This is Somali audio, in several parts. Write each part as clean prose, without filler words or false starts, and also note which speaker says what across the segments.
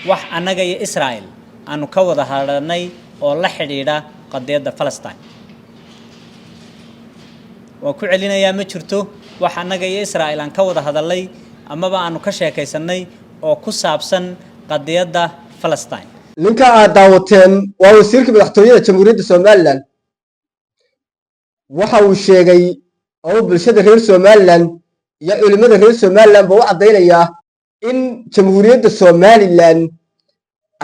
Speaker 1: Wax annaga iyo Israa'el aanu ka wada hadalnay oo la xidhiidha qadiyadda Falastiin, waan ku celinayaa, ma jirto wax annaga iyo Israa'el aan ka wada hadalnay amaba aanu ka sheekaysanay oo ku saabsan qadiyadda Falastiin.
Speaker 2: Ninka aad daawateen waa wasiirka madaxtooyada Jamhuuriyadda Somaliland. Waxa uu sheegay oo bulshada reer Somaliland iyo culimmada reer Somaliland ba u caddaynayaa in Jamhuuriyadda Somaliland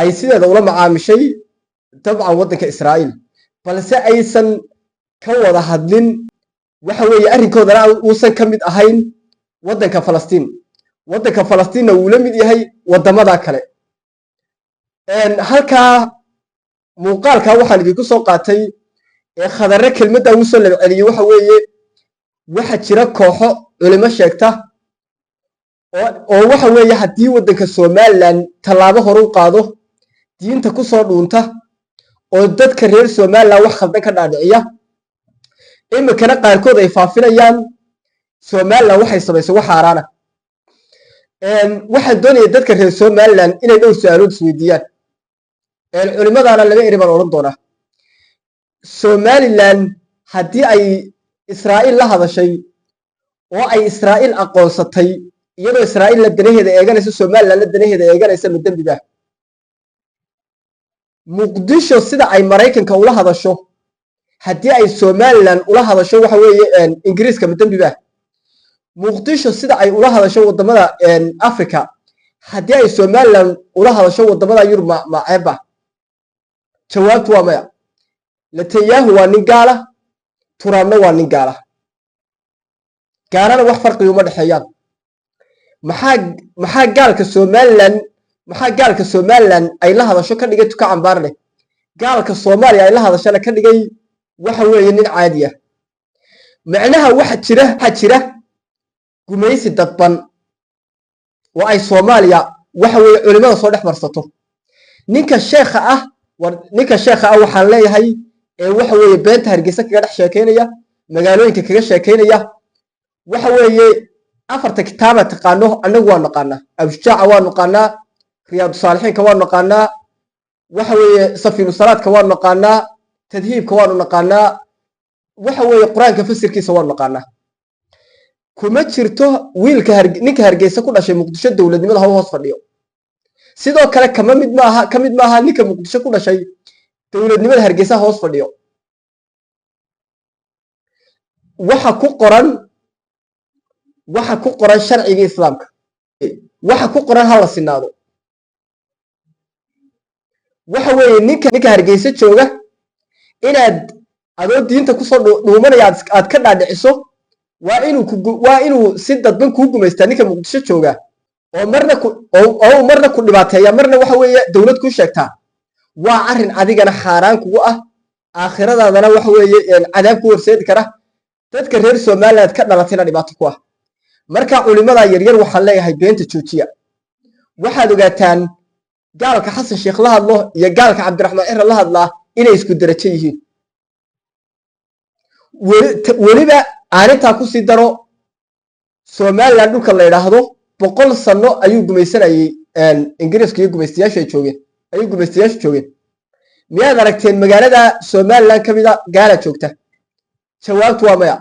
Speaker 2: ay sideeda ula macaamishay dabcan waddanka Israa'iil, balse aysan ka wada hadlin, waxa weeye, arrinkoodana uusan ka mid ahayn waddanka Falastiin. Waddanka Falastiinna wuu la mid yahay waddamada kale. Halkaa muuqaalkaa waxaan idinku soo qaatay ee Khadarre kelmadda uu soo labceliyey waxa weeye, waxa jira kooxo culimo sheegta oo waxa weeye, haddii waddanka Somaliland tallaabo hore u qaado, diinta ku soo dhuunta oo dadka reer Somaliland wax khaldan ka dhaadhiciya. Iminkana qaarkood ay faafinayaan Somaliland waxay samaysay wax xaaraana. Waxaan doonaya dadka reer Somaliland inay dhowr su-aalood isweydiiyaan. Culimadaana laba eri baan odhan doonaa. Somaliland haddii ay Israa'iil la hadashay oo ay Israa'iil aqoonsatay, iyadoo Israa'iil la danaheeda eeganaysa, Somaliland la danaheeda eeganaysa, ma dembi ba? Muqdisho sida ay Maraykanka ula hadasho haddii ay Somaliland ula hadasho, waxa weeye, Ingiriiska, ma dembi ba? Muqdisho sida ay ula hadasho waddamada Africa haddii ay Somaliland ula hadasho waddamada Yurub, ma ceebba? Jawaabtu waa maya. Netanyahu waa nin gaala, Trumpna waa nin gaala, gaalana wax farqiga uma dhexeeyaan. Maxaa gaalka Somaliland, maxaa gaalka Somaliland ay la hadasho ka dhigay tuka cambaar leh, gaalka Soomaaliya ay la hadashana ka dhigay, waxa weeye, nin caadi ah? Macnaha waxa jira gumaysi dadban oo ay Soomaaliya, waxa weeye, culimada soo dhex marsato. Ninka sheekha ah, war ninka sheekha ah waxaan leeyahay ee, waxa weeye, beenta Hargeysa kaga dhex sheekaynaya, magaalooyinka kaga sheekaynaya, waxa weeye, afarta kitaaba taqaano annagu waa naqaanaa. Abshujaaca waa naqaanaa, Riyaadu Saalixiinka waa naqaanaa, waxa weeye, Safiinu Salaadka waa naqaanaa, Tadhiibka waanu naqaanaa, waxa weeye, Qur-aanka fasirkiisa waanu naqaanaa. Kuma jirto wiilka ninka Hargeysa ku dhashay Muqdisho dowladnimada ha u hoos fadhiyo. Sidoo kale kama mid maaha, ka mid maaha ninka Muqdisho ku dhashay dowladnimada Hargeysa hoos fadhiyo. Waxa ku qoran sharciga Islaamka, waxa ku qoran ha la sinaado. Waxa weeye, ninka Hargeysa jooga inaad adoo diinta kusoo dhuumanaya aad ka dhaadhiciso, waa inuu si dadban kuu gumaystaa ninka Muqdisho jooga oo marna ku oo uu marna ku dhibaateeya, marna, waxa weeye, dowlad kuu sheegtaa, waa arrin adigana xaaraan kugu ah, aakhiradaadana, waxa weeye, cadaab ku horseedi kara, dadka reer Somaliland ka dhalatayna dhibaato ku ah. Marka culimada yaryar waxaan leeyahay, beenta joojiya. Waxaad ogaataan gaalka Xasan Sheekh la hadlo iyo gaalka Cabdiraxmaan Cira la hadlaa inay isku derajo yihiin. Weliba aanintaa kusii daro, Somaliland dhulka la yidhaahdo 100 sano ayuu gumaysanayey Ingiriiska iyo gumaystayaashu ay joogeen, ayuu gumaystayaashu joogeen. Miyaad aragteen magaalada Somaliland ka mida gaala joogta? Jawaabtu waa maya.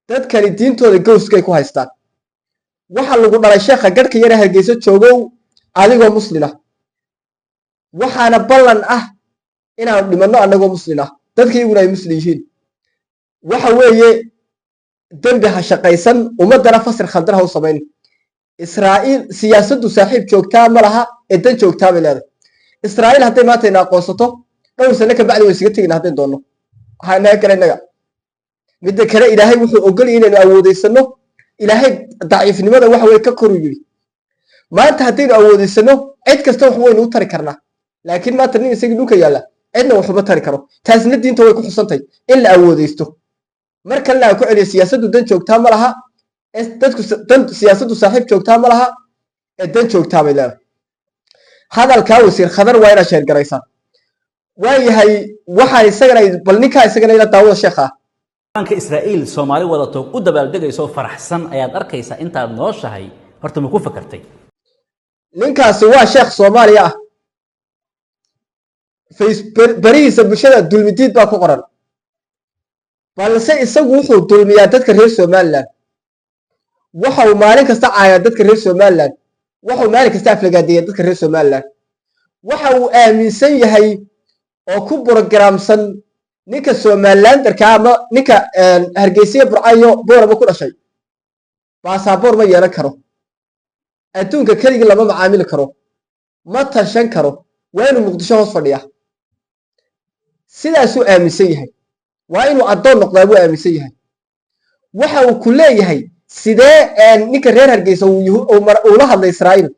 Speaker 2: Dadkani diintooda gowskay ku haystaan. Waxa lagu dhalay, sheekha garhka yara Hargeysa joogow, adigoo muslina. Waxaana ballan ah inaanu dhimanno annagoo muslin ah, dadka iyaguna ay muslim yihiin. Waxa weeye, dembi ha shaqaysan, ummaddana fasir khaldan ha u samayn. Israa'iil siyaasaddu saaxiib joogtaa ma laha ee dan joogtaa bay leedahay. Israa'iil hadday maanta ina aqoonsato, dhowr sano ka bacdi way isaga tegina haddayn doonno. Waxaa inaga kale innaga. Midda kale, Ilaahay wuxuu ogolyahay inaynu awoodeysano. Ilaahay daciifnimada, waxa weye, ka koruu yidhi. Maanta haddaynu awoodeysano, cid kasta wax waynu u tari karnaa, laakiin maanta nin isagii dhulka yaalla cidna waxuma tari karo. Taasna diinta way ku xusantay in la awoodeysto. Mar kalena aan ku celiyo, siyaasaddu dan joogtaa ma laha. Dadku dan siyaasaddu saaxiib joogtaa ma laha ee dan joogtaa bay leedahay. Hadalkaa wasiir Khadar waa inaad share garaysaan. Waayahay, waxaan isagana bal ninkaa isagana ila daawada sheekha ah.
Speaker 3: Ka Israa'iil Soomaali wadato u dabaaldegayso faraxsan ayaad arkaysaa intaad nooshahay. Horta ma ku fakartay?
Speaker 2: Ninkaasi waa sheekh Soomaaliya ah. Barihiisa bulshada dulmidiid baa ku qoran, balse isagu wuxuu dulmiyaa dadka reer Somaliland. Waxa uu maalin kasta caayaa dadka reer Somaliland. Waxuu maalin kasta aflagaadeeya dadka reer Somaliland. Waxa uu aaminsan yahay oo ku borogaraamsan ninka Somalilanderka ama ninka Hargeysiya, Burcayo, Boorama ku dhashay baasaboor ma yeelan karo, adduunka keligii lama macaamili karo, ma tashan karo, waa inuu Muqdisho hoos fadhiya. Sidaasuu aaminsan yahay. Waa inuu addoon noqdaa buu aaminsan yahay. Waxa uu ku leeyahay, sidee ninka reer Hargeysa uu la hadlay Israa'iil?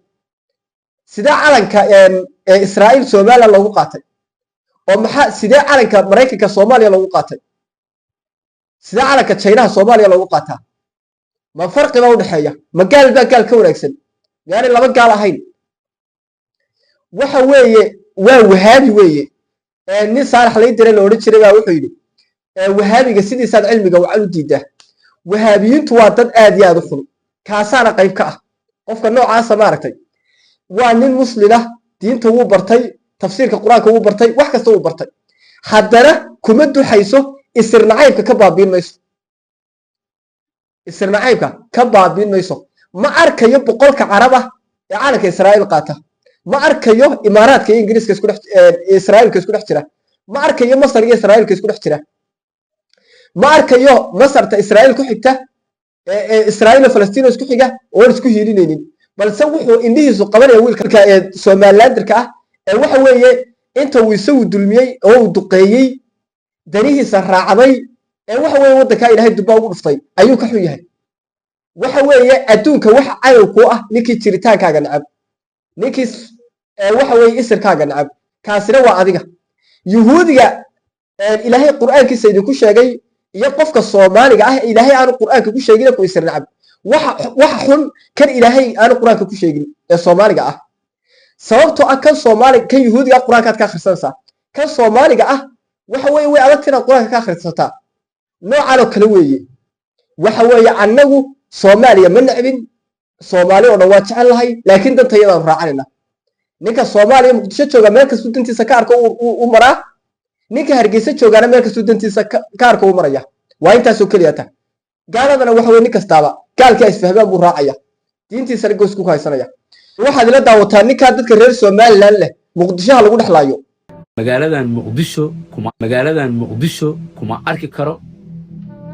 Speaker 2: Sidee calanka Israa'iil Somaliland loogu qaatay? Oo maxaa, sidee calanka Maraykanka Soomaaliya loogu qaatay? Sidee calanka Jaynaha Soomaaliya loogu qaataa? Ma farqi baa udhexeeya? Ma gaal baa gaal ka wanaagsan? Miyaanay laba gaal ahayn? Waxa weeye waa Wahaabi weeye. Nin Saalax lay diray la odhan jiray baa wuxuu yidhi, "Wahaabiga sidiisaad cilmiga wacan u diidaa." Wahaabiyiintu waa dad aad iyo aad u xun, kaasaana qayb ka ah. Qofka noocaasa, maaragtay, waa nin muslina, diinta wuu bartay, tafsiirka Qur-aanka wuu bartay, wax kasta wuu bartay, haddana kuma duxayso. Isir nacaybka ka baabiin mayso, isir nacaybka ka baabiin mayso. Ma arkayo 100-ka Carab ah ee calanka Israa'iil qaata, ma arkayo Imaaraadka iyo Ingiriiska isku dhex, Israa'iilka isku dhex jira, ma arkayo Masar iyo Israa'iilka isku dhex jira, ma arkayo Masarta Israa'iil ku xigta, Israa'iil iyo Falastiin oo isku xiga oon isku hiilinaynin. Balse wuxuu indhihiisu qabanaya wiilka ee Somalilanderka ah ee waxa weeye inta uu isagu dulmiyey oo uu duqeeyey, danihiisa raacday, ee waxa weeye waddankaa Ilaahay dubbaa ugu dhuftay ayuu ka xun yahay. Waxa weeye adduunka waxa cadow kuu ah ninkii jiritaankaaga necab, ninkii waxa weeye isirkaaga necab, kaasina waa adiga. Yuhuudiga Ilaahay Qur'aankiisa idinku sheegay iyo qofka Soomaaliga ah Ilaahay aanu Qur'aanka ku sheegin ku isir necab, waxa xun kan Ilaahay aanu Qur'aanka ku sheegin ee Soomaaliga ah. Sababtoo ah kan Soomaali, kan Yuhuudiga ah Qur'aankaad ka akhrisanaysaa, kan Soomaaliga ah waxa weeye way adagta inaad Qur'aanka ka akhrisataa. Noocan oo kale weeye. Waxa weeye annagu Soomaaliya ma necbin, Soomaali oo dhan waa jecel lahay, laakiin danta iyadaanu raacanayna. Ninka Soomaaliya Muqdisho jooga meel kastuu dantiisa ka arko u maraa, ninka Hargeysa joogaana meel kastuu dantiisa ka arko u maraya. Waa intaasoo keliya. Ta gaaladana waxa weye nin kastaaba gaalkii ay isfahmaan buu raacaya, diintiisana goos ku haysanaya. Waxaad ila daawataa ninkaa dadka reer Somaliland leh Muqdishaha lagu dhexlaayo.
Speaker 4: Magaaladan Muqdisho kuma arki karo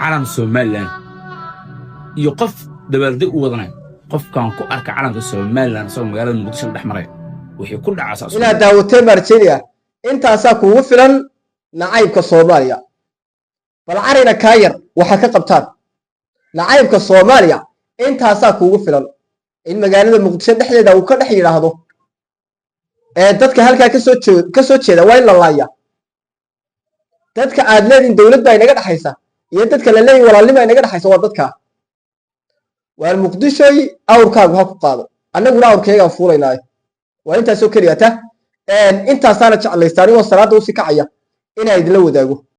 Speaker 4: calan Somaliland iyo qof dabaaldeg u wadanaya. Qofkaan ku arka calanka Somaliland isagoo magaalada Muqdisho la dhex maraya, wixii ku dhacaa.
Speaker 2: Inaad daawateen baan rajeynaya. Intaasaa kuugu filan nacaybka Soomaaliya. Bal carina kaa yar waxaa ka qabtaan nacaybka Soomaaliya. Intaasaa kuugu filan in magaalada Muqdisho dhexdeeda uu ka dhex yidhaahdo ee dadka halkaa kasoo jeeda waa in la laaya. Dadka aad leediin dowlad baa inaga dhexaysa iyo dadka la leeyihin walaalnima inaga dhexaysa waa dadkaa. Waar Muqdishoy, awrkaagu ha ku qaado, annaguna awrkayagaan fuulaynaayo. Waa intaasoo keliya. Ta intaasaana jeclaysta anigoo salaada usii kacaya inaa idinla wadaago.